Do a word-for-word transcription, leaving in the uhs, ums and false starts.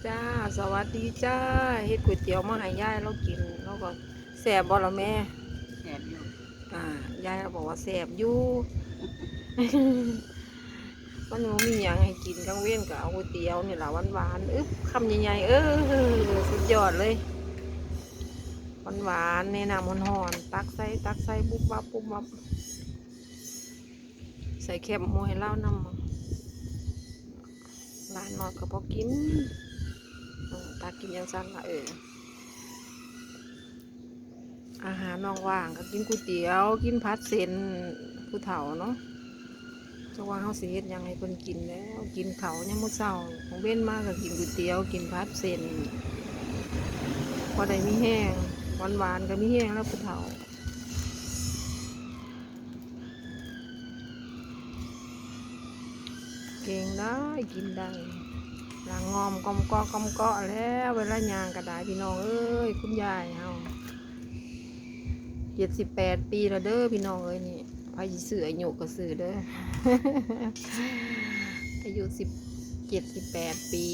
จ้า สวัสดีจ้า เฮ็ดก๋วยเตี๋ยวมาให้ยายเรากิน แล้วก็แซ่บบ่ล่ะแม่ แซ่บอยู่ อ่ายายเราบอกว่าแซ่บอยู่ มันบ่มีหยังให้กินกลางเว้นก็เอาก๋วยเตี๋ยวนี่ล่ะหวานๆ อึ๊บ คำใหญ่ๆ เออ สุดยอดเลย หวานๆ ในน้ำฮ้อนๆ ตักใส่ ตักใส่ บุบบับ บุบบับ ใส่แคบหมูให้ลาวนำ หลานน้อยก็บ่กิน เออ ตักกินจั่งซั้นล่ะ เออ อาหารน้องว่างก็กินก๋วยเตี๋ยว กินผัดเส้น ผู้เฒ่าเนาะ จักว่าเฮาสิเฮ็ดหยังให้เพิ่นกินแล้ว กินข้าวยามมื้อเช้า ของเว้นมาก็กินก๋วยเตี๋ยว กินผัดเส้น พอได้มีแฮง หวานๆ ก็มีแฮงแล้วผู้เฒ่า เก่งได้ กินได้ หลังงอมกอมเกาะกอมเกาะแล้ว เวลาย่างก็ได้พี่น้องเอ้ย คุณยายเฮา เจ็ดสิบแปด ปีแล้วเด้อพี่น้องเอ้ย นี่ ไผสิซื้ออายุก็ซื้อเด้อ อายุสิบ เจ็ดสิบแปด ปี